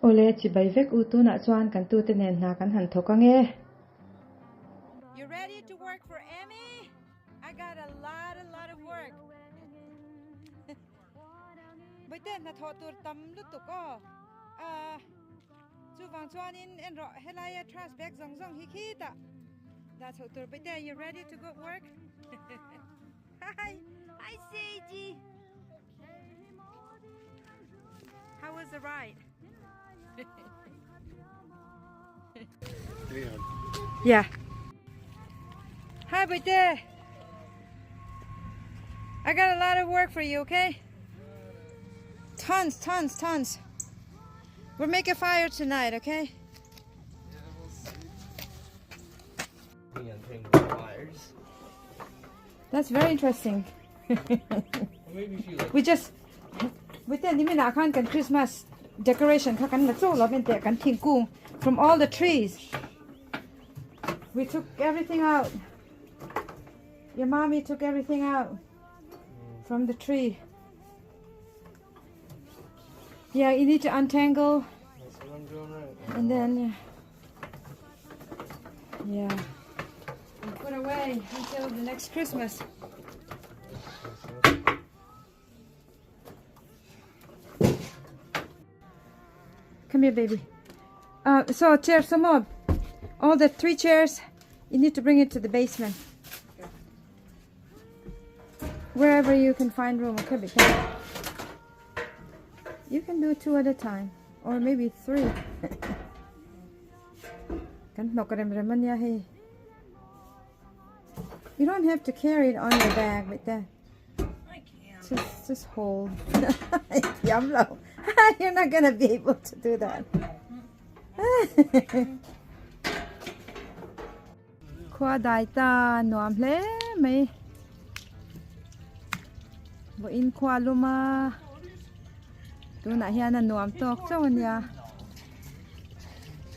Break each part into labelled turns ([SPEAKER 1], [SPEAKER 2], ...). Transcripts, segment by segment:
[SPEAKER 1] Awle, chibai vek u, tunah chuan kan tute nen hna kan han thawk ang e.
[SPEAKER 2] You ready to work for Emmy? I got a lot a lot of work. Baite hnathawh tur tam lutuk aw. Ah, chuvang chuanin en rawh helaia trash bag zawng zawng hi khitah dah chhoh tur. Baite, you ready to go work? Hi, hi Seiji. How was the ride? Yeah. Hi, Baite. I got a lot of work for you, okay? Tons, tons, tons. We'll make a fire tonight, okay? That's very interesting. We just with the nimin khan kan Christmas decoration kha kan la chu lo men te kan thingkung from all the trees. We took everything out. Your mommy took everything out from the tree. Yeah, you need to untangle.
[SPEAKER 3] That's what I'm doing right now.
[SPEAKER 2] And then, yeah, and put away until the next Christmas. Come here, baby. Uh, so, chair, some more. All the three chairs, you need to bring it to the basement. Wherever you can find room, okay? Because you can do two at a time, or maybe three. Kan hnawk rem rem a nia hei. You don't have to carry it on your bag with that.
[SPEAKER 4] I can.
[SPEAKER 2] Just just hold. Thiam lo. You're not gonna be able to do that. Khua dai ta nuam hle mai. Vawiin khua lum a tunah hian a nuam tawk chauh a nia.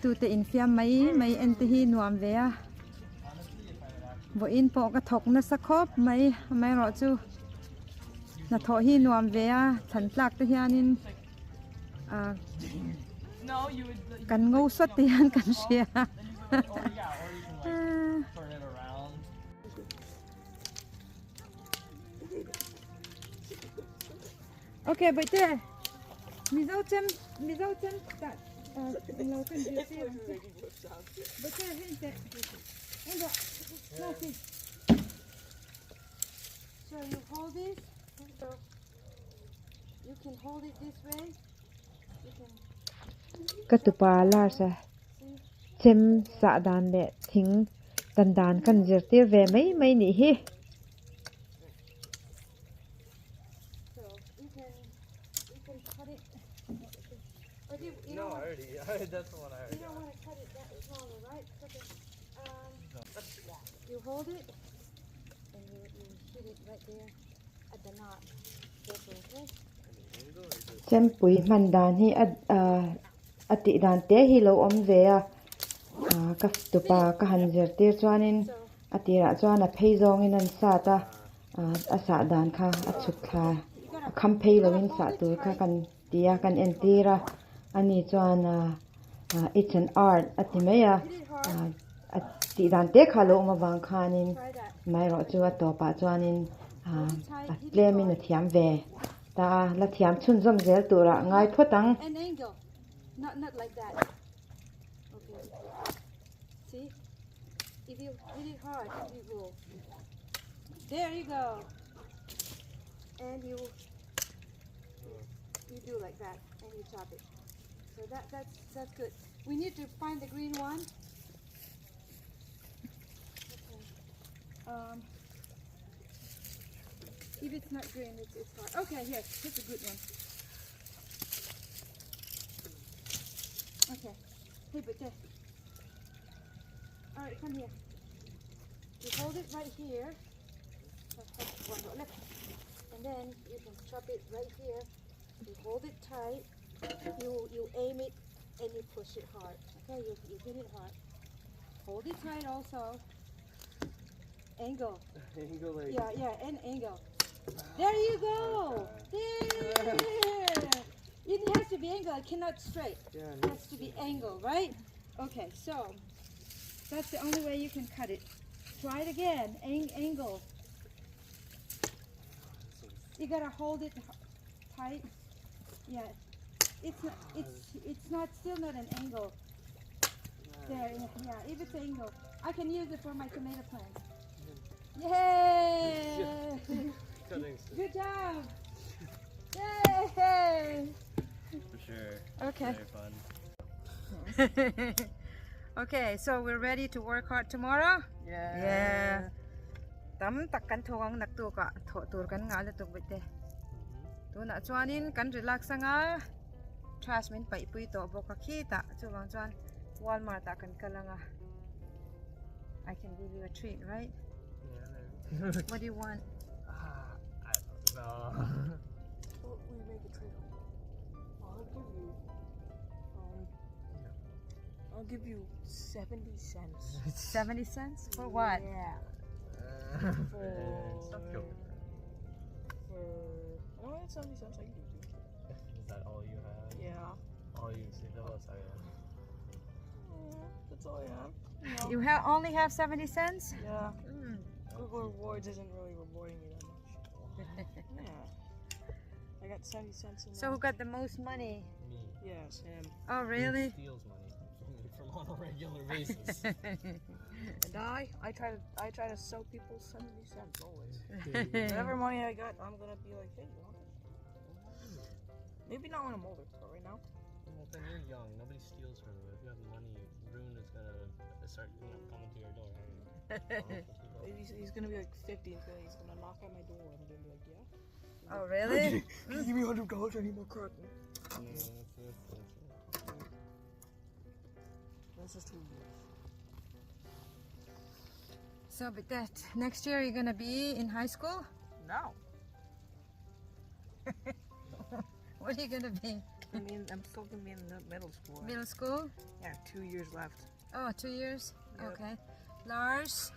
[SPEAKER 2] Tute infiam mai mai en te hi nuam ve a. Vawiin pawh ka thawk nasa khawp mai amaherawh chu hnathawh hi nuam ve a thlan tlak te hianin ah kan ngo sawt te hian kan hria. Okay, Baite. Mizo chem, Mizo chem ta lo kan zir tir ang che. Baite, hei te. En rawh. Classy. So you hold this. So you can hold it this way. You can
[SPEAKER 1] Ka tupa Lars a chem sah dan leh thing dan dan kan zirtir ve mai mai nih hi.
[SPEAKER 2] So you can you can cut it. But you, you
[SPEAKER 3] No,
[SPEAKER 2] don't
[SPEAKER 3] I
[SPEAKER 2] want,
[SPEAKER 3] already. That's the one I
[SPEAKER 2] you
[SPEAKER 3] already
[SPEAKER 2] don't
[SPEAKER 3] got.
[SPEAKER 2] want to cut it that smaller, right? Okay. Um, you hold it and you, you hit it right there at the knot. Careful, okay?
[SPEAKER 1] Chempui hman dan hi a a tih dan te hi lo awm ve a, ka tupa ka han zirtir chuanin a tirah chuan a phei zawngin an sat a, a sah dan kha a chhuk thla a kham phei loin sah tur kha kan ti a kan entir a, ani chuan it's an art a ti mai a, a tih dan te kha lo awm avang khanin amaherawhchu a tawpah chuanin a tlemin a thiam ve. Ta a la thiam chhunzawm zel turah ngai phawt ang.
[SPEAKER 2] An angle, not not like that. Okay. See? If you hit it hard, it will. There you go. And you you do like that and you chop it. So that that's that's good. We need to find the green one. Okay. Um if it's not green, it's, it's hard. Okay, here, here's a good one. Okay. Hey, but there. All right, come here. You hold it right here. And then you can chop it right here. You hold it tight. You you aim it and you push it hard. Okay, you, you hit it hard. Hold it tight also. Angle.
[SPEAKER 3] Angle like.
[SPEAKER 2] Yeah, yeah, and angle. There you go. There. It has to be angle. It cannot straight.
[SPEAKER 3] Yeah.
[SPEAKER 2] It has to be angle, right? Okay, so that's the only way you can cut it. Try it again. Ang angle. You gotta hold it tight. Yeah, it's not, it's it's not still not an angle. There, yeah, if it's an angle, I can use it for my tomato plant. Yay! Good job! Yay!
[SPEAKER 3] For sure.
[SPEAKER 2] Okay.
[SPEAKER 3] Very fun.
[SPEAKER 2] Okay, so we're ready to work hard tomorrow?
[SPEAKER 3] Yeah.
[SPEAKER 2] Yeah. Tam tak kan thawang naktuk ah thawh tur kan ngah lutuk bawihte. Tunah chuanin kan relax anga trash min paih pui tawh bawk a khitah chuvang chuan Walmart ah kan kal anga I can give you a treat, right?
[SPEAKER 3] Yeah.
[SPEAKER 2] What do you want?
[SPEAKER 3] I don't know.
[SPEAKER 4] Well, we make a trade off. I'll give you. I'll give you 70 cents.
[SPEAKER 2] 70 cents? For what?
[SPEAKER 4] Yeah.
[SPEAKER 3] Stop joking.
[SPEAKER 4] For. Oh, it's 70 cents. I can do too.
[SPEAKER 3] Is that all you have?
[SPEAKER 4] Yeah.
[SPEAKER 3] All you saved up? Sorry.
[SPEAKER 4] Yeah, that's all I have. No.
[SPEAKER 2] You ha only have 70 cents?
[SPEAKER 4] Yeah.
[SPEAKER 2] Mm.
[SPEAKER 4] Google Rewards isn't really rewarding me that much. Yeah. I got 70 cents in
[SPEAKER 2] So who got the most money?
[SPEAKER 3] Me.
[SPEAKER 4] Yes, him.
[SPEAKER 2] Oh, really?
[SPEAKER 3] He steals money from on a regular basis.
[SPEAKER 4] And I try to sell people 70 cents always. Whatever money I got, I'm gonna be like, hey, you want it? Maybe not when I'm older, but right now.
[SPEAKER 3] Well, then you're young. Nobody steals from you. If you have money, Rune is gonna start, you know, coming to your door. Hey,
[SPEAKER 4] He's gonna be like 50 and he's gonna knock at my door. I'm gonna be like, yeah.
[SPEAKER 2] Oh, really?
[SPEAKER 4] Can you give me $100? I need more crack.
[SPEAKER 3] Yeah, that's it.
[SPEAKER 4] That's just too weird.
[SPEAKER 2] So, but that next year you're gonna be in high school?
[SPEAKER 4] No.
[SPEAKER 2] What are you gonna be?
[SPEAKER 4] I mean, I'm still gonna be in the middle school.
[SPEAKER 2] Middle school?
[SPEAKER 4] Yeah, 2 years left.
[SPEAKER 2] Oh, 2 years?
[SPEAKER 4] Yep.
[SPEAKER 2] Okay. Lars?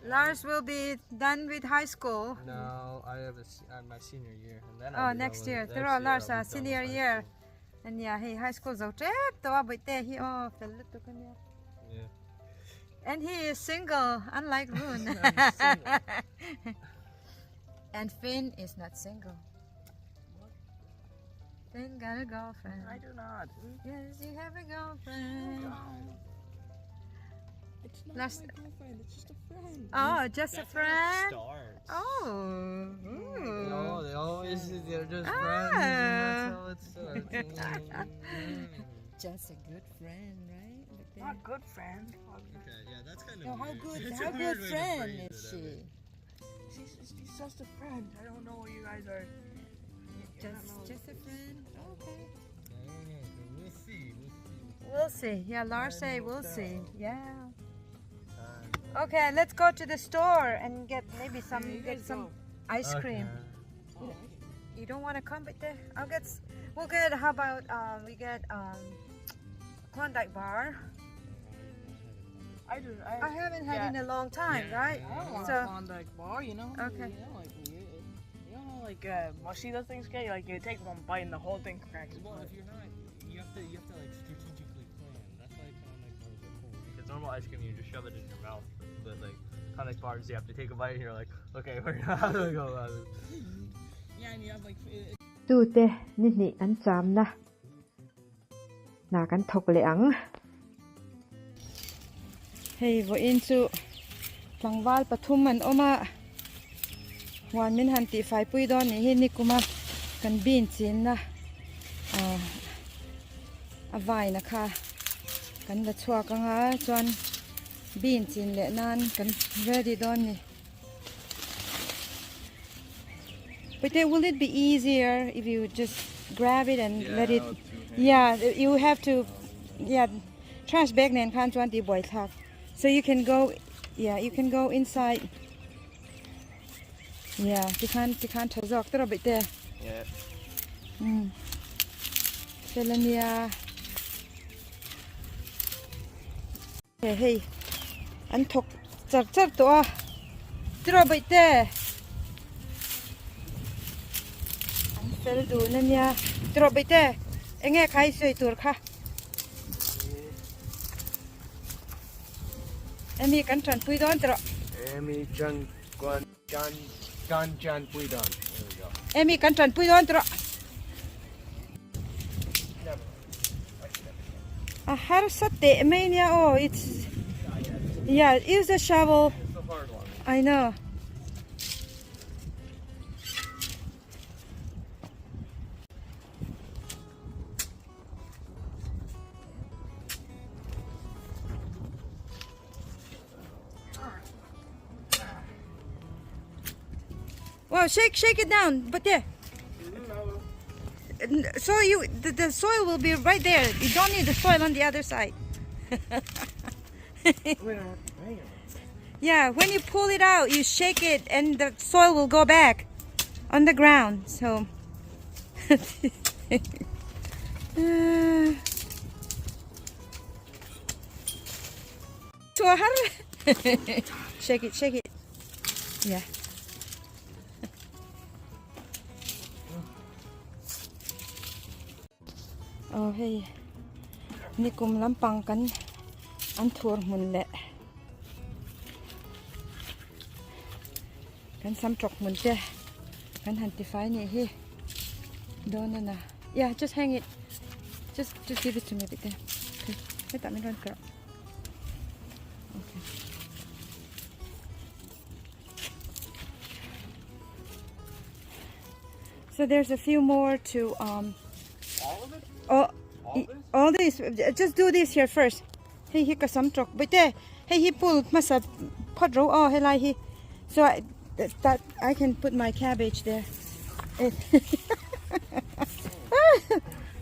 [SPEAKER 2] Lars will be done with high school.
[SPEAKER 3] No, I have a my senior year, and then
[SPEAKER 2] Oh,
[SPEAKER 3] I'll be
[SPEAKER 2] next
[SPEAKER 3] done
[SPEAKER 2] year.
[SPEAKER 3] with,
[SPEAKER 2] Throw
[SPEAKER 3] next year
[SPEAKER 2] Lars
[SPEAKER 3] I'll
[SPEAKER 2] a
[SPEAKER 3] be done with
[SPEAKER 2] senior
[SPEAKER 3] high
[SPEAKER 2] year.
[SPEAKER 3] school.
[SPEAKER 2] And yeah, hey, high school zo trep to bawihte hi oh fel lutuk ania.
[SPEAKER 3] Yeah.
[SPEAKER 2] And he is single, unlike Rune.
[SPEAKER 3] I'm single.
[SPEAKER 2] And Finn is not single.
[SPEAKER 4] What?
[SPEAKER 2] Finn got a girlfriend.
[SPEAKER 4] I do not.
[SPEAKER 2] Yes, you have a girlfriend.
[SPEAKER 4] It's not
[SPEAKER 2] Last-
[SPEAKER 4] my girlfriend, it's just a friend.
[SPEAKER 2] Oh, just a
[SPEAKER 3] That's how it
[SPEAKER 2] friend?
[SPEAKER 3] starts.
[SPEAKER 2] Oh. Ooh.
[SPEAKER 3] No, they always they're just
[SPEAKER 2] Ah.
[SPEAKER 3] friends. And that's how it starts.
[SPEAKER 2] Just a good friend, right? But then-
[SPEAKER 4] Not good friend.
[SPEAKER 3] Okay, yeah, that's kind of
[SPEAKER 2] No, how
[SPEAKER 3] weird.
[SPEAKER 2] good,
[SPEAKER 3] It's a
[SPEAKER 2] how
[SPEAKER 3] weird
[SPEAKER 2] good
[SPEAKER 3] way to
[SPEAKER 2] friend
[SPEAKER 3] phrase
[SPEAKER 2] is
[SPEAKER 3] it, I
[SPEAKER 2] she?
[SPEAKER 3] mean.
[SPEAKER 4] She's just a friend. I don't know what you guys are. I don't
[SPEAKER 2] Just,
[SPEAKER 4] know.
[SPEAKER 2] just a friend. Okay.
[SPEAKER 3] I don't know. We'll see. We'll see.
[SPEAKER 2] We'll see. Yeah, Lars
[SPEAKER 3] Time
[SPEAKER 2] say
[SPEAKER 3] will
[SPEAKER 2] we'll see.
[SPEAKER 3] tell.
[SPEAKER 2] Yeah.
[SPEAKER 3] Time.
[SPEAKER 2] Okay, let's go to the store and get maybe some
[SPEAKER 4] Yeah, you
[SPEAKER 2] get
[SPEAKER 4] guys
[SPEAKER 2] some
[SPEAKER 4] go.
[SPEAKER 2] ice cream.
[SPEAKER 3] Okay.
[SPEAKER 2] You don't want to come, but there, I'll get. We'll get. How about we get Klondike bar.
[SPEAKER 4] I do.
[SPEAKER 2] I haven't had
[SPEAKER 4] yeah.
[SPEAKER 2] in a long time,
[SPEAKER 3] Yeah.
[SPEAKER 2] right?
[SPEAKER 4] I don't want
[SPEAKER 2] So-
[SPEAKER 4] a Klondike bar, you know.
[SPEAKER 2] Okay.
[SPEAKER 4] You know, like you, you know, like mushy those things get. Like you take one bite and the whole thing cracks.
[SPEAKER 3] Well, if you're not, you have to like strategically plan. That's why Klondike bars are cool. Because normal ice cream, you just shove it in your mouth. But like Klondike bars, you have to take a bite and you're like, okay, we're not gonna go about it.
[SPEAKER 4] Yeah, and you have like. It,
[SPEAKER 1] Tu te ni hnih an cham na na kan thawk leh ang.
[SPEAKER 2] Hei vawiin chu tlangval pathum an awm a huan min han tih fai pui dawn nih hi ni kuma kan bean chin na ah a vine a kha kan la chhuak anga chuan bean chin leh nan kan ready dawn ni. But then will it be easier if you just grab it and let it? Yeah, you have to, yeah, trash bag nen khan chuan ti buai thlak. So you can go, yeah, you can go inside. Yeah, ti khan tha zawk tawh bawihte.
[SPEAKER 3] Yeah.
[SPEAKER 2] Felania. Hey, hey, an thawk char char tawh a. Tawh bawihte. An fel dun a nia tiraw Bawihte eng nge kha i sawi tur kha Amy kan tanpui dawn tiraw
[SPEAKER 5] Amy chan kan chan kan tanpui dawn there we go
[SPEAKER 2] Amy kan tanpui dawn tiraw A harsa teh mai nia aw it's yeah use the shovel I know. Wow, shake shake it down, but there. So you the, the soil will be right there. You don't need the soil on the other side. Yeah, when you pull it out, you shake it and the soil will go back on the ground. So shake it, shake it. Yeah. Aw hei nikum lampang kan an thur hmun leh kan sam tawk hmun te kan han tifai nih hi dawn a na yeah just hang it just just give it to me a bit there okay hetah min rawn kerh okay. So there's a few more to um
[SPEAKER 5] All of it?
[SPEAKER 2] All,
[SPEAKER 5] all this?
[SPEAKER 2] All this. Just do this here first. Hei hi ka sam tawk. Bawihte, hei hi pull hmasa phawt ro aw helai hi. So I, that I can put my cabbage there.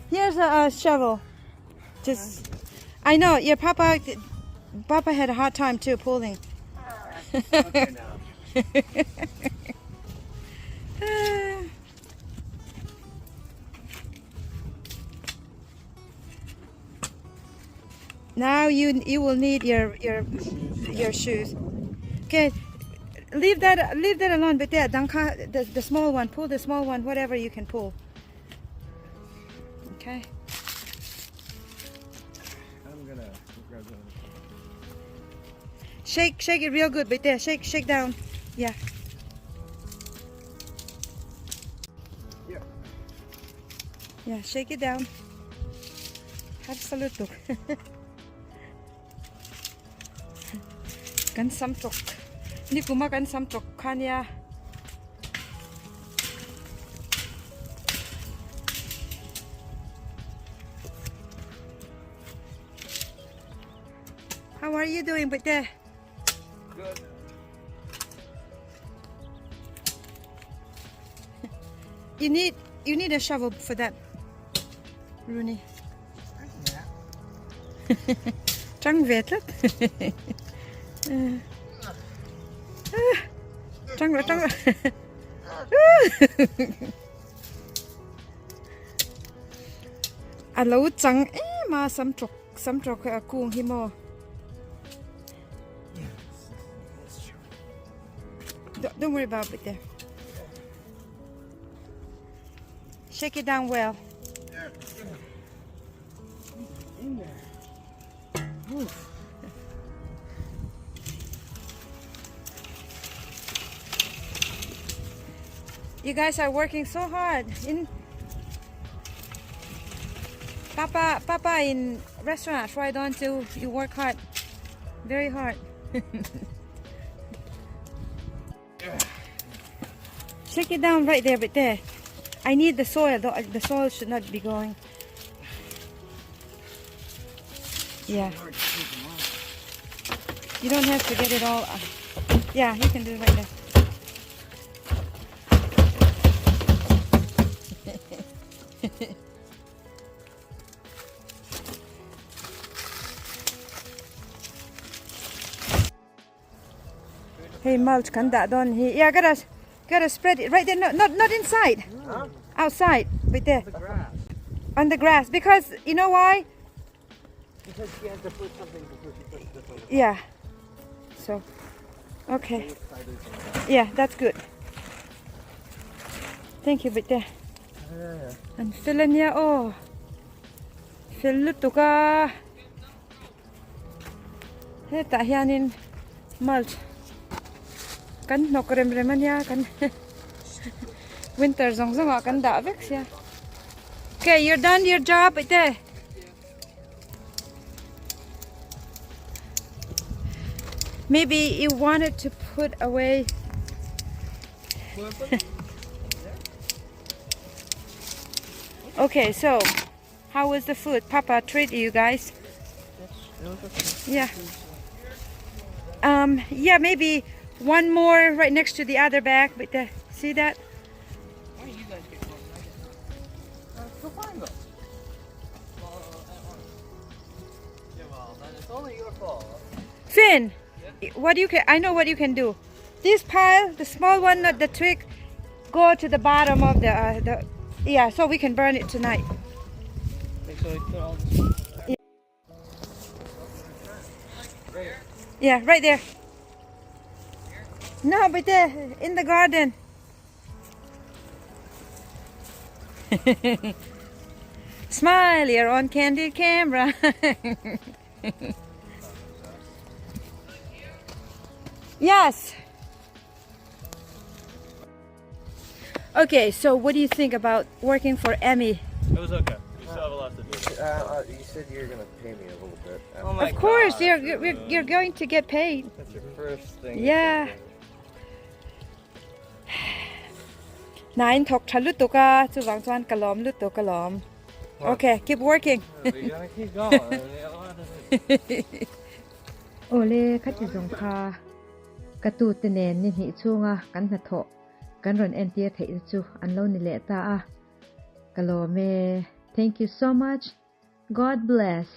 [SPEAKER 2] Here's a, a shovel. Just I know your papa papa had a hard time too pulling.
[SPEAKER 5] Okay now.
[SPEAKER 2] Now you you will need your your your shoes. Okay, leave that leave that alone. But there, dangkha, the the small one, pull the small one, whatever you can pull. Okay.
[SPEAKER 5] I'm gonna grab the
[SPEAKER 2] Shake shake it real good, but there, shake shake down. Yeah.
[SPEAKER 5] Yeah.
[SPEAKER 2] Yeah, shake it down. Harsa lutuk. Kan sam tawk. Nikuma kan sam tawk kha nia. How are you doing, Bawihte?
[SPEAKER 5] Good.
[SPEAKER 2] You need you need a shovel for that, Rooney. Tang ve tlat. Tang tang. A lo chang em a sam tawk sam tawk a kung hi maw. Don't worry about it there. Shake it down well.
[SPEAKER 5] In there.
[SPEAKER 2] You guys are working so hard in Papa Papa in restaurant try don't you you work hard very hard Shake it down right there, but there. I need the soil. The, the soil should not be going. Yeah. You don't have to get it all. Yeah, you can do it right there. Hei mulch kan dah dawn hi. Yeah, gotta gotta spread it right there. No, not not inside.
[SPEAKER 5] Huh?
[SPEAKER 2] Outside, right there.
[SPEAKER 5] The grass.
[SPEAKER 2] On the grass because you know why?
[SPEAKER 5] Because she has to put something before she puts this on.
[SPEAKER 2] Yeah. So, okay. Yeah, that's good. Thank you, but there. An fel ania aw. Fel lutuk a. Hetah hianin mulch kan hnawk rem rem ania kan winter zawng zawng ah kan dah vek sia. Okay, you're done your job ite. Maybe you wanted to put away Okay, so how was the food? Papa treat you guys. Yeah. Um, yeah, maybe one more right next to the other bag. But the, see that?
[SPEAKER 4] Why you guys get one?
[SPEAKER 3] Go find them. Yeah, well, then it's only your fault.
[SPEAKER 2] Finn, what you can I know what you can do. This pile, the small one, not the twig, go to the bottom of the, uh, the yeah, so we can burn it tonight.
[SPEAKER 3] Okay, so we put all this.
[SPEAKER 2] Yeah, right there. No, but there in the garden. Smile, you're on candid camera. yes. Okay, so what do you think about working for Emmy?
[SPEAKER 3] It was okay. We still have a lot to do.
[SPEAKER 5] Uh, uh, you said you were gonna pay me a little bit.
[SPEAKER 3] Oh my
[SPEAKER 2] Of course,
[SPEAKER 3] God,
[SPEAKER 2] you're, you're you're going to get paid.
[SPEAKER 5] That's your first thing.
[SPEAKER 2] Yeah. Nine thok tha lutuk a chuwang chuan ka lawm lutuk ka lawm. Okay, keep working.
[SPEAKER 3] We gotta keep going. We got a lot to do.
[SPEAKER 1] Awle khati zawng kha ka tu te nen ni hnih chhunga kan hnathawh kan rawn entir theih te chu an lo ni leh ta a ka lawm e. Thank you so much. God bless.